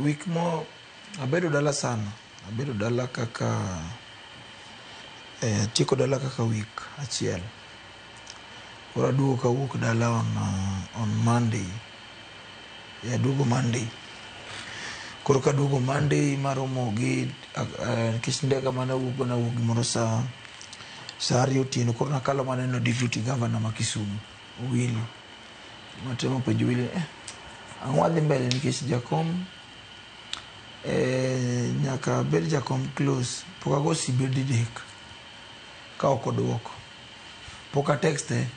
Week mo abedo dala sana, abedo dala kaka atieko dala kaka week achiel. Koro aduogo kawuok dala on Monday. Aduogo Monday. Koro kaduogo Monday maromo gi nikech ndega mane awuok go nawuok gimoro saa 2 otieno. Koro nakalo maneno deputy governor ma Kisumu, Owili. Matemo penjo Owili, ang'o wadhi mbele nikech jakom nyaka bed jakom close. Pok ago simbe didek ka ok oduoko. Pok a texte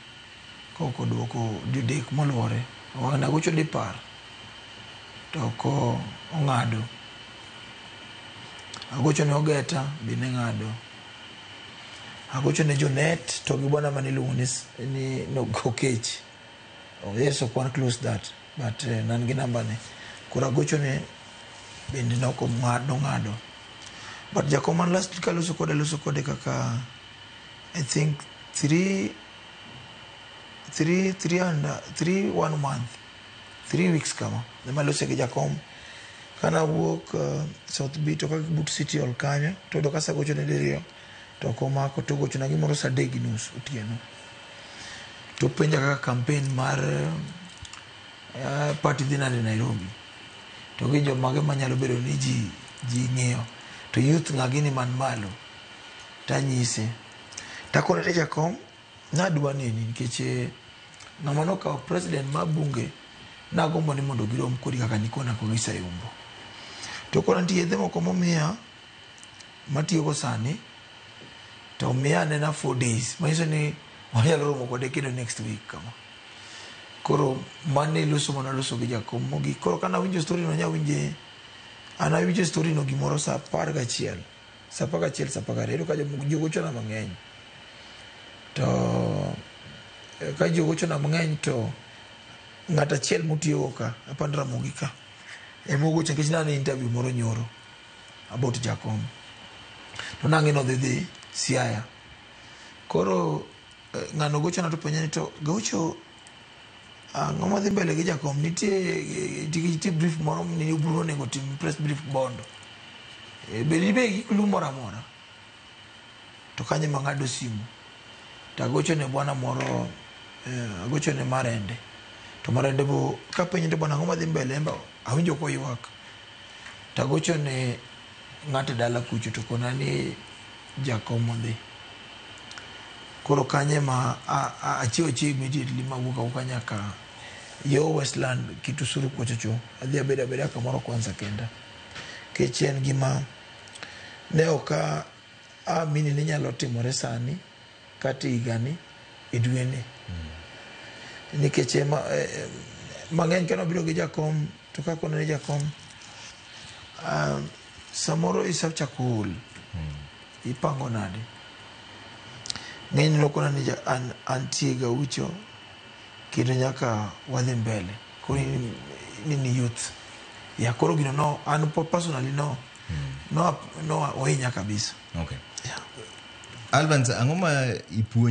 ka ok oduoko didek moluwore. Wang'ni agocho dipar to ok ong'ado. Agocho ne Ogeta be ne ng'ado. Agocho ne Jonet to gi bwana mane iluongo ni Okech. Oh, yes, ok wan close that, but nan gi namba ne. Koro agocho ne bende nok nong'ado. But jakom man last kaloso kode loso kode kaka I think three three three and 3 1 month 3 weeks kama ema lose gi jakom. Kana wuok South B to kaka but City Hall kanyo to yudo kasegocho ne diriyo to ok omako to ogochona gimoro saa 3:30 otieno. To penja kaka campaign mar party dhi nade Nairobi. To gi jomage manyalo bedo ni ji ng'iyo. To youth ng'a gini man malo. Tanyise. Takone ni jakom nadwa neni nikech ng'ama nokawo president mar bunge nagombo ni mondo girom kodi kaka nikona ko gi Sayumbo. To koro nitie yedhe moko momiya matiyogo sani to miya anena 4 days manyiso ni wanyalo romo kode kendo next week kama. Koro mano e loso mana loso gi jakom mogik. Koro kana winjo story no anya winje an awinjo story no gimoro saa 11, saa 11, saa 12. Iyudo ka ji gochona mang'eny. To ka ji ogochona mang'eny to ng'at achiel motiyogo ka apand Ramogi ka ema ogocho nikech ne an e interview moro nyoro about jakom. To nang'e ni odhi dhi Siaya. Koro ng'ano gochona to penja ni to Gaucho ang'o madhi mbele gi jakom nitie brief moro ni Oburu onego tim press brief Bondo. Be nibe gi clue moro amora? To kanyo ema ang'ado simu. To agocho ne bwana moro agocho ne Marende. To Marende bo kapenje ni bwana ang'o madhi mbele en be awinjo koywak. To agocho ne ng'ato e dala kucho to kona ni jakom odhi. Koro kanyo ema achiew achiew immediately mawuok awuoka nyaka yo Westland Kitusuru kuchocho. Adhi abedo abeda kamoro kwanza kenda. Nikech en gima ne ok aamini ni nyalo timore sani kata e higani e dweni. Nikech mang'eny kane wabiro gi jakom to kakone ni jakom samoro isechako ol ipango nade? Ng'enyne nokona ni an antie Gaucho kendo nyaka wadhi mbele. Koro in youth. Ya koro gino no an personally no ohinya kabisa. Okay. Yeah. Alvans, ang'o ma ipuonjo